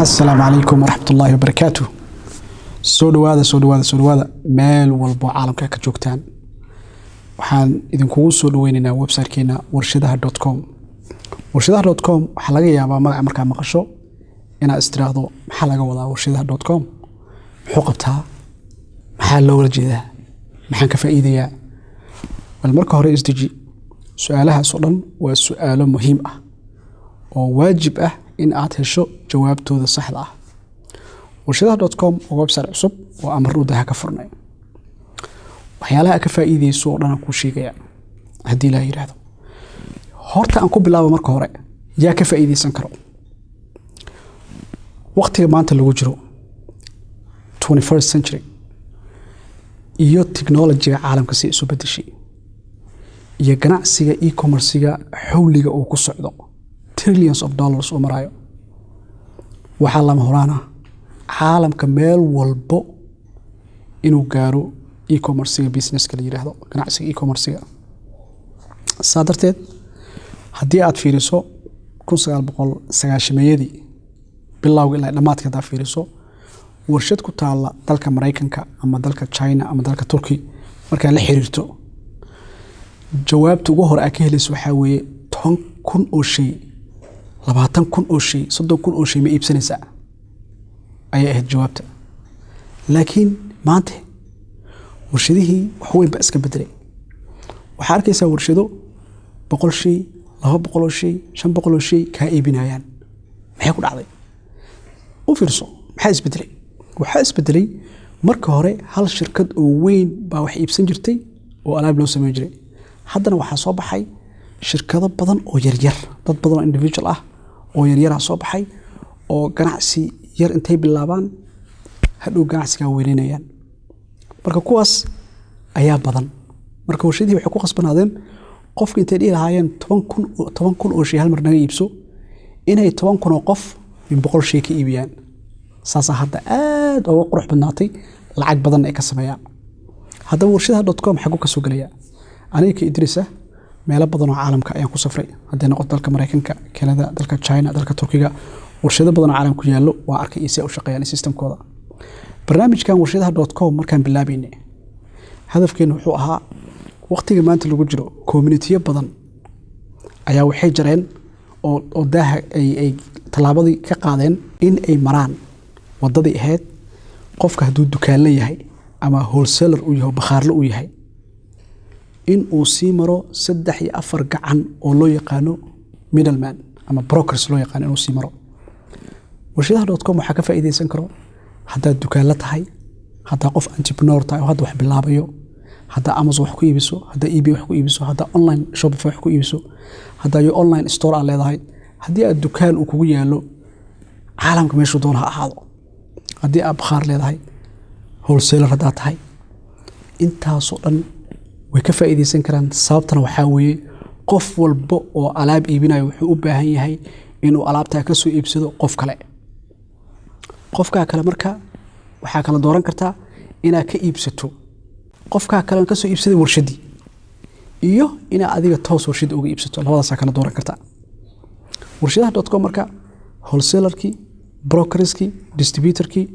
Asalaamu calaykum waraxmatullaahi wabarakaatu. Soo dhawaada, soo dhawaada, soo dhawaada meel walbo caalamka ka joogtaan. Waxaan idinkugu soo dhaweyneynaa websitekeena warshadaha.com. Warshadaha.com waxaa laga yaabaa magaca markaa maqasho inaad istiraahdo, "Maxaa laga wadaa warshadaha.com? Muxuu qabtaa? Maxaa loola jeedaa? Maxaan ka faa'iidayaa?" Bal marka hore isdeji. Su-aalahaas oo dhan waa su-aalo muhiim ah oo waajib ah in aad hesho jawaabtooda saxda ah. Warshadaha.com waa website cusub oo amar daha ka furnay. Waxyaalaha aad ka faa'iideyso oo dhan aan kuu sheegaya haddii Ilaah yidhaahdo. Horta aan ku bilaabo marka hore, yaa ka faa'iideysan karo? Waqtiga maanta lagu jiro, 21st century, iyo technologyga caalamka si isu bedeshay iyo ganacsiga e-commercega xawliga uu ku socdo, trillions of dollars uu maraayo, waxaa lama huraan ah caalamka meel walbo inuu gaaro e-commercega, businesska la yiraahdo ganacsiga e-commercega. Saa darteed, haddii aad fiiriso 1990-meeyadii bilowga ilaa dhammaadka, haddaad fiiriso warshad ku taalla dalka Maraykanka ama dalka China ama dalka Turkey, markaad la xiriirto, jawaabta ugu hore aad ka helayso waxaa weeye, 10,000 oo shay, 20,000 oo shay, 30,000 oo shay ma iibsanaysaa, ayay ahayd jawaabta. Laakiin maanta warshadihii wax weyn baa iska bedelay. Waxaa arkaysaa warshado 100 shay, 200 oo shay, 500 oo shay kaa iibinayaan. Maxay ku dhacday? U fiirso, maxaa isbedelay? Waxaa isbedelay, marka hore hal shirkad oo weyn baa wax iibsan jirtay oo alaab loo sameyn jiray. Haddana waxaa soo baxay shirkado badan oo yaryar, dad badan oo individual ah oo yaryaraa soo baxay oo ganacsi yar intay bilaabaan hadhow ganacsigaa weyneynayaan. Marka kuwaas ayaa badan. Marka warshadihii waxay ku khasbanaadeen qofka intay dhihi lahaayeen 10,000 oo shay hal mar naga iibso, inay 10,000 oo qof min 100 shay ka iibiyaan. Saasaa hadda aad uga qurux badnaatay, lacag badanna ay ka sameeyaan. Haddaba warshadaha.com xaguu ka soo gelaya? Aniga ka Idrisa meelo badan oo caalamka ayaan ku safray, hadday noqoto dalka Maraykanka, Kanada, dalka China, dalka Turkiga. Warshado badan oo caalamka ku yaallo waa arkay iyo si ay u shaqeeyaan systemkooda. Barnaamijkan warshadaha.com markaan bilaabaynay, hadafkeenu wuxuu ahaa, waqtiga maanta lagu jiro communitiyo badan ayaa waxay jareen oo daaha ay tallaabadii ka qaadeen in ay maraan wadadii ahayd qofka hadduu dukaanle yahay ama wholesaler uu yahay oo bakhaarle uu yahay, in uu sii maro saddex iyo afar gacan oo loo yaqaano middleman ama brokers loo yaqaano inuu sii maro. Warshadaha.com waxaa ka faa'iideysan karo haddaad dukaanla tahay, haddaa qof entrepreneur tahay oo hadda wax bilaabayo, haddaa Amazon wax ku iibiso, haddaa eBay wax ku iibiso, haddaa online Shopify wax ku iibiso, haddaa yo online store aad leedahay, haddii aad dukaan uu kugu yaalo caalamka meeshuu doona ha ahaado, haddii aad bakhaar leedahay, wholesaler haddaad tahay, intaasoo dhan way ka faa'iideysan karaan. Sababtana waxaa weeye, qof walba oo alaab iibinayo wuxuu u baahan yahay inuu alaabtaa ka soo iibsado qof kale. Qofkaa kale marka waxaa kala dooran kartaa inaad ka iibsato qofkaa kale ka soo iibsaday warshaddii iyo inaad adiga toos warshadda uga iibsato. Labadaasaa kala dooran kartaa. Warshadaha.com marka wholesalerkii, brokerskii, distributorkii,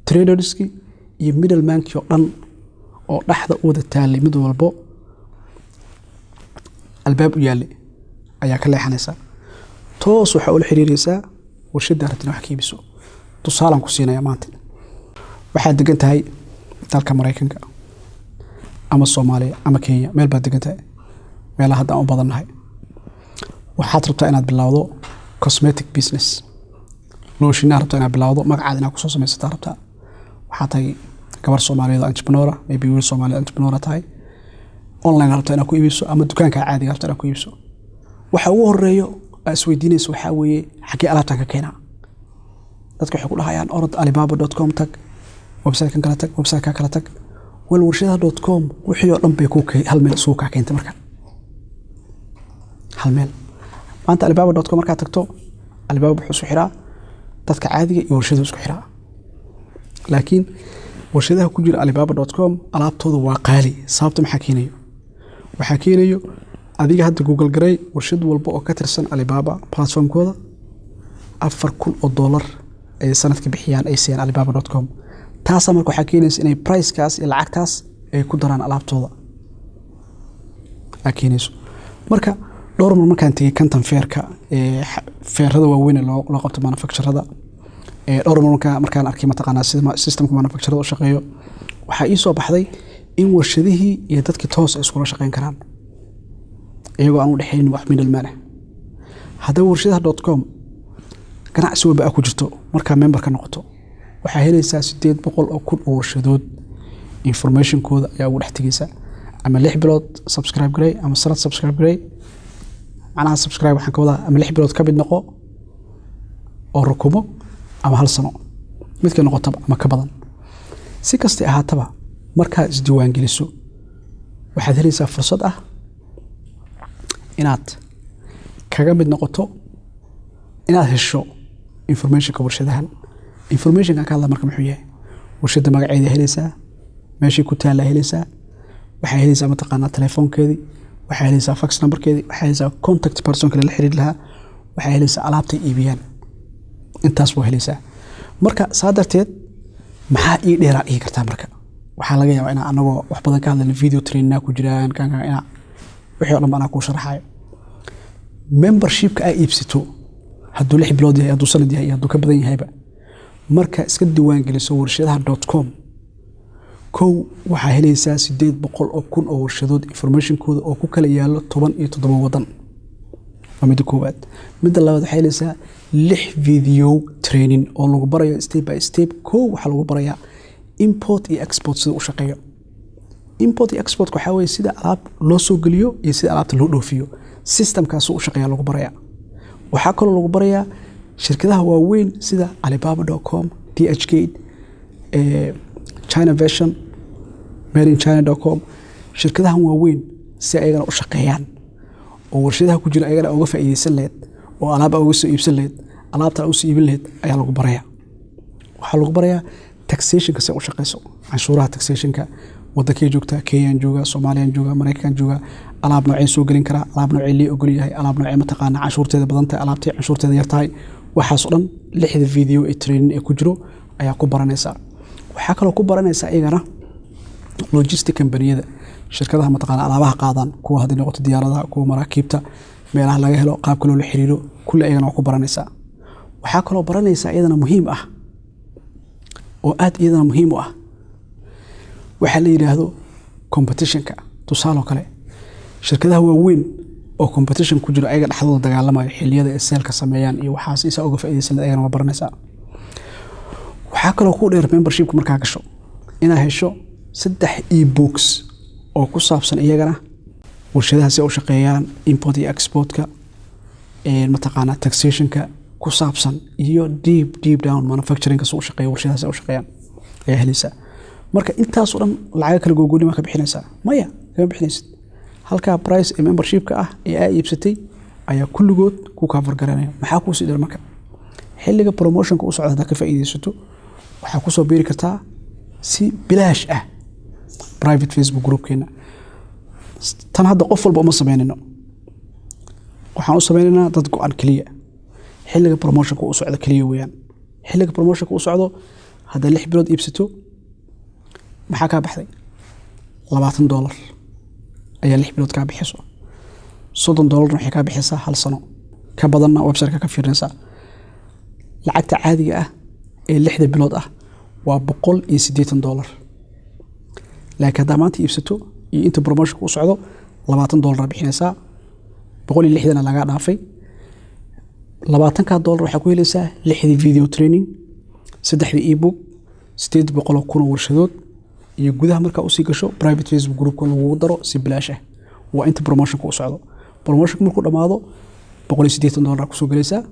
traderskii iyo middlemankii oo dhan oo dhexda u wada taalay, mid walbo albaab u yaallay ayaa ka leexanaysaa. Toos waxaa ula xiriireysaa warshadda rabtina wax ka iibiso. Tusaalaan ku siinaya. Maanta waxaad degan tahay dalka Maraykanka ama Soomaaliya ama Kenya, meel baad degan tahay, meelaha hadda aan u badannahay. Waxaad rabtaa inaad bilowdo cosmetic business, lotionaa rabtaa inaad bilowdo, magacaada inaad kusoo samaysataa rabtaa. Waxaa tahay gabar Soomaaliyeed oo entrepreneur ah, maybe wiil Soomaaliyeed entrepreneur tahay, online rabtaa inaad ku iibiso ama dukaanka caadiga rabtaa inaad ku iibiso. Waxa ugu horeeyo aad isweydiinayso waxaa weeye, xaggee alaabtan ka keenaa? Dadka waxay ku dhahayaan, "Orod alibaba.com tag, website-kan kala tag, website-ka kala tag." Wal warshadaha.com wixii oo dhan bay ku hal meel isugu kaa keentay. Marka hal meel maanta alibaba.com markaad tagto, Alibaba wuxuu isku xiraa dadka caadiga iyo warshadu isku xiraa. Laakiin warshadaha ku jira alibaba.com alaabtooda waa qaali. Sababta maxaa keenayo? Waxaa keenayo, adiga hadda Google garay warshad walba oo ka tirsan Alibaba platformkooda, $4,000 ay sanadka bixiyaan, ay siiyaan Alibaba.com. Taasaa marka waxaa keenaysa inay pricekaas iyo lacagtaas ay ku daraan alaabtooda aa keenayso. Marka dhowr mar markaan tegey Canton Fairka, fairada waaweyn ee loo qabto manufacturada, dhowr mar markaan arkay, mataqaanaa, sida systemka manufacturada u shaqeeyo, waxaa ii soo baxday in warshadihii iyo dadkii toos ay iskula shaqeyn karaan iyagoo aan u dhexaynin wax middleman ah. Haddaba warshadaha.com, ganacsi walba aa ku jirto, markaa member ka noqoto, waxaa helaysaa 800,000 oo warshadood informationkooda ayaa ugu dhex tegeysaa. Ama 6 bilood subscribe garey ama sanad subscribe garey. Macnaha subscribe waxaan ka wadaa ama 6 bilood ka mid noqo oo rukumo ama hal sano, midkay noqotaba ama ka badan. Si kastay ahaataba, markaad isdiiwaangeliso, waxaad helaysaa fursad ah inaad kaga mid noqoto, inaad hesho informationka warshadahan. Informationkan ka hadla marka muxuu yahay? Warshadda magaceeda helaysaa, meeshii ku taallaa helaysaa, waxaa helaysaa, mataqaanaa, telefoonkeedii, waxaa helaysaa fax numberkeedii, waxaa helaysaa contact personka lala xiriiri lahaa, waxaa helaysaa alaabtay iibiyaan. Intaas waa helaysaa. Marka saa darteed maxaa ii dheeraa dhihi kartaa? Marka waxaa laga yaabaa inaa anagoo wax badan ka hadlayna, video trainingna ku jiraan kan kan, inaa wixii o dhan ba anaa kuu sharaxayo. Membershipka aa iibsato, hadduu 6 bilood yahay, hadduu sanad yahay iyo hadduu ka badan yahayba, marka iska diiwaan geliso warshadaha.com, kow, waxaa helaysaa 800,000 oo warshadood informationkooda oo ku kala yaalo 17 wadan. Waa midda koowaad. Midda labaad, waxaa helaysaa lix video training oo lagu barayo step by step. Kow, waxaa lagu barayaa import iyo export sida u shaqeeyo. Import iyo export waxaa weye sida alaab loo soo geliyo iyo sida alaabta loo dhoofiyo, systemkaasuu u shaqeeya lagu barayaa. Waxaa kaloo lagu barayaa shirkadaha waaweyn sida Alibaba.com, DHgate, China version, made in China.com, shirkadahan waaweyn si ayagana u shaqeeyaan oo warshadaha ku jira ayagana uga faa'iideysan lahayd oo alaab uga soo iibsan lahayd, alaabta usoo iibin lahayd ayaa lagu barayaa. Waxaa lagu barayaa taxationka si u shaqeyso, canshuuraha, taxationka wadankay joogtaa, Kenyaan jooga, Soomaaliyaan jooga, Maraykankaan jooga, alaab noocee soo gelin karaa, alaab noocee lii ogol yahay, alaab noocee, mataqaana, canshuurteeda badan tahay, alaabtay canshuurteeda yar tahay. Waxaas oo dhan lixda video ee training ee ku jiro ayaa ku baranaysaa. Waxaa kaloo ku baranaysaa iyagana logistic companiyada, shirkadaha, mataqaana, alaabaha qaadaan, kuwa hadday noqoto diyaaradaha, kuwa maraakiibta, meelaha laga helo, qaabka loola xiriiro, kulli ayagana waa ku baranaysaa. Waxaa kaloo baranaysaa iyadana muhiim ah oo aad iyadana muhiim u ah waxaa la yidhaahdo competitionka. Tusaale kale, shirkadaha waaweyn oo competition ku jiro, ayaga dhexdooda dagaalamayo, xilliyada ay saleka sameeyaan iyo waxaas isaa uga faa'iidaysan, ayagana waa baranaysaa. Waxaa kaloo ku dheer membershipka markaa gasho inaad hesho saddex e-books oo ku saabsan iyagana warshadaha si ay u shaqeeyaan, import iyo exportka, mataqaanaa, taxationka ku saabsan iyo deep deep down manufacturingka si u shaqeeya, warshadaha si ay u shaqeeyaan ayaa helaysaa. Marka intaasoo dhan lacaga kala gogooni maa ka bixinaysaa? Maya, kama bixinaysid. Halkaa price ee membershipka ah ee aa iibsatay ayaa kulligood ku cover garanaya. Maxaa kuusii dheer? Marka xilliga promotionka u socda haddaa ka faa'iidaysato, waxaa kusoo biiri kartaa si bilaash ah private Facebook groupkeena. Tan hadda qof walba uma sameynayno, waxaan u sameynaynaa dad go-an keliya, xilliga promotionka u socdo keliya weeyaan. Xilliga promotionka u socdo haddaa 6 bilood iibsato, maxaa kaa baxday? $20 ayaa 6 bilood kaa bixiso. $30na waxay kaa bixisaa hal sano. Ka badanna websiteka ka fiirinaysaa. Lacagta caadiga ah ee 6da bilood ah waa $180, laakiin haddaa maanta iibsato iyo inta promotionka u socdo, $20 bixinaysaa, 160na lagaa dhaafay. 20-kaa dollar waxaa ku helaysaa lixdii video training, saddexdii ebook, 800,000 oo warshadood iyo gudaha markaa usii gasho private Facebook groupka lagugu daro si bilaash ah. Waa inta promotionka u socdo. Promotionka markuu dhammaado, $180 kusoo gelaysaa,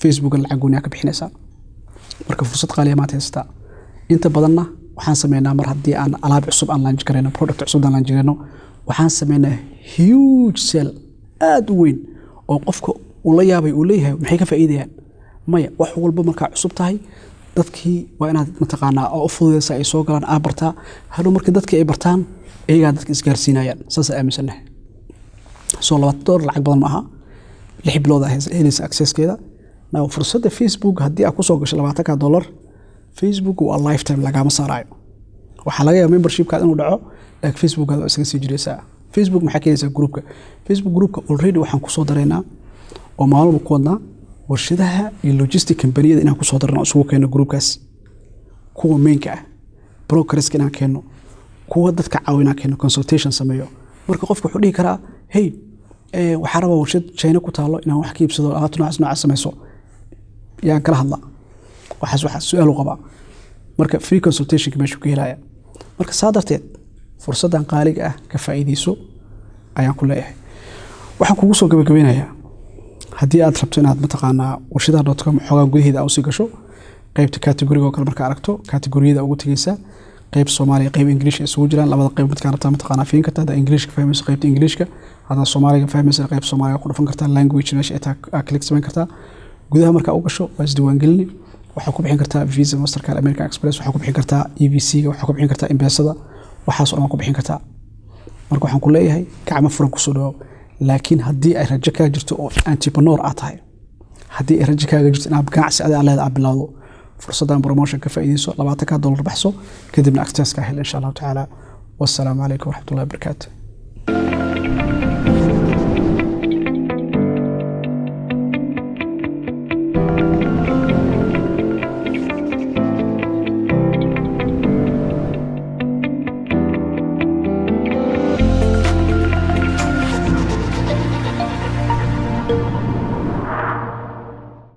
Facebooka lacag gooniyaa ka bixinaysaa. Marka fursad qaaliya maanta haysataa. Inta badanna waxaan sameynaa, mar haddii aan alaab cusub aan launch garayno, product cusub aan launch garayno, waxaan sameynaa huge sale aada u weyn oo qofka uu la yaabay, uu leeyahay, "Maxay ka faa'iidayaan?" Maya, wax walba markaa cusub tahay, dadkii waa inaad, mataqaanaa, oo u fududeysa ay soo galaan, aa bartaa. Hadhow markii dadkii ay bartaan, iyagaa dadka isgaarsiinayaan. Saas aaminsannahay. Soo $20 lacag badan ma aha. 6 bilood aa helaysa accesskeeda. Now, fursadda Facebook haddii aad kusoo gasho $20-ka, Facebook waa lifetime, lagaama saaraayo. Waxaa laga yaaba membershipkaad inuu dhaco, laakiin Facebookaad waa isaga sii jiraysaa. Facebook maxaa keenaysaa? Groupka Facebook, groupka already waxaan kusoo daraynaa oo maalmo ku wadnaa warshadaha iyo logistic companiyada inaan kusoo darno, isugu keeno groupkaas, kuwa mainka ah, brokerska inaan keenno, kuwa dadka caawi inaan keenno, consultation sameeyo. Marka qofka wuxuu dhihi karaa, "Hey, waxaa rabaa warshad China ku taalo inaan wax ka iibsado, alaabta noocaas noocaas sameyso, yaan kala hadlaa?" Waxaas waxaa su-aal u qabaa. Marka free consultationka meeshuu ka helaya. Marka saa darteed fursaddan qaaliga ah ka faa'iideyso ayaan ku leeyahay. Waxaan kugu soo gabagabeynayaa, haddii aad rabto inaad mataqaanaa warshadaha.com xoogaa gudaheeda aa usii gasho, qeybta categoryga oo kale markaa aragto, categoriyada ugu tegeysaa, qeyb Soomaaliya, qeyb Ingiliish isugu jiraan. Labada qeyb midkaan rabtaa mataqaanaa fiin kartaa. Haddaa Ingiliishka fahmayso, qeybta Ingiliishka. Haddaa Soomaaliga fahmaysa, qeyb Soomaaliga ku dhufan kartaa. Language meesha ay taa click samayn kartaa. Gudaha markaa u gasho, waa isdiiwaangelini. Waxaa ku bixin kartaa Visa, Mastercard, American Express, waxaa ku bixin kartaa EVC-ga, waxaa ku bixin kartaa M-Pesada, waxaas oo dhan waa ku bixin kartaa. Marka waxaan ku leeyahay gacmo furan kusoo dhawaaw. Laakiin haddii ay rajo kaa jirto oo entrepreneur aad tahay, haddii ay rajo kaaga jirto inaad ganacsi adiga leeda aad bilowdo, fursaddan promotion ka faa'iideyso, $20-ka baxso, kadibna access ka hel, insha Allahu tacaala. Wassalaamu calaykum waraxmatullahi wabarakaatu.